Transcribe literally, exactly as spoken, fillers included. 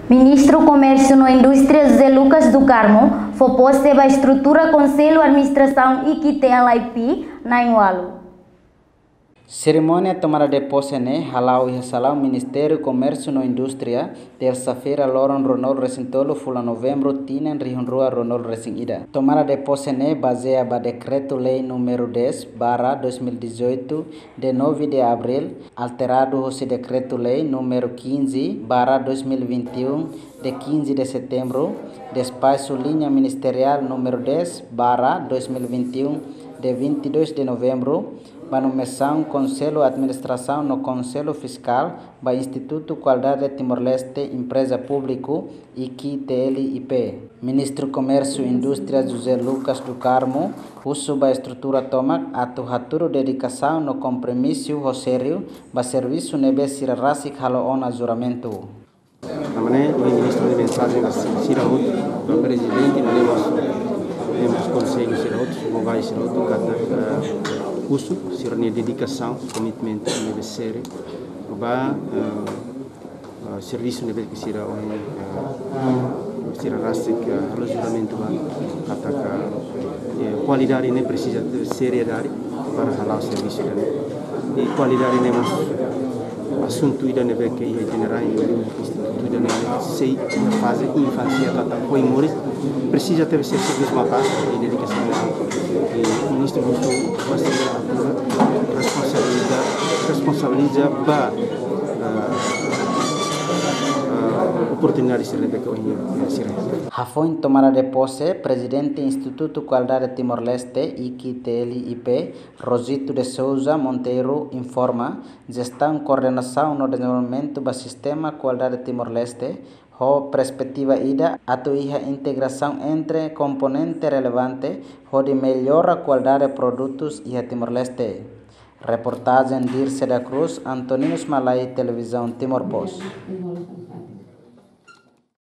Ministru Komérsiu no Indústria José Lucas do Carmo fó pose ba estrutura Konsellu Administrasaun I Q T L I P na'in-ualu. Serimónia tomada de pose ne'e hala'o iha salaun Ministériu Komérsiu no Indústria, tersa-feira loron ruanulu-resin-tolu fulan Novembru tinan rihun rua ruanulu-resin-ida. Tomada de pose ne'e bazeia ba Dekretu-Lei número dez barra dois mil e dezoito, de nove de abril, alteradu hosi Dekretu-Lei número quinze barra dois mil e vinte e um, de quinze de setembro, despaxu liña ministeriál número dez barra dois mil e vinte e um, de vinte e dois de novembro, ba nomeasaun Konsellu Administrasaun no Konsellu Fiskál ba Institutu Kualidade Timor-Leste Empreza Públiku, I Q T L I P. Ministru Komérsiu Indústria José Lucas do Carmo husu ba estrutura tomak atu hatudu dedikasaun no kompromisu ho sériu ba servisu ne'ebé sira rasik halo ona juramentu. Tanba ne'e, ohin ministru hodi mensajen ba sira hotu, ba prezidente, no mós membru konsellu sira hotu, subobai sira hotu, katak, eh, husu sira-nia dedikasaun, komitmentu ne'ebé sériu ba, eh, eh, servisu ne'ebé ke sira ohin, eh, sira rasik, eh, halo juramentu ba, katak, eh, kualidade ne'e presiza seriedade para hala'o servisu ida-ne'e. I kualidade ne'e mós asuntu ida ne'ebé ke iha jenerál, institutu ida-ne'e sei iha faze infánsia, katak foin moris, presiza tebes servisu maka'as, i dedikasaun ne'e. I ministru husu ba sira atu responsabiliza, responsabiliza ba, eh, eh, oportunidade sira ne'ebé ke ohin sira. Hafoin tomada de pose, Prezidente Institutu Kualidade Timor-Leste, I Q T L I P, Rosito de Sousa Monteiro informa, jestaun koordenasaun no dezenvolvimentu ba sistema kualidade Timor-Leste, ho perspetiva ida atu iha integrasaun entre komponente relevante hodi mellora kualidade produtus iha Timor-Leste. Reportajen Dirce da Cruz, Antoninus Malai, Televizaun Timor Post.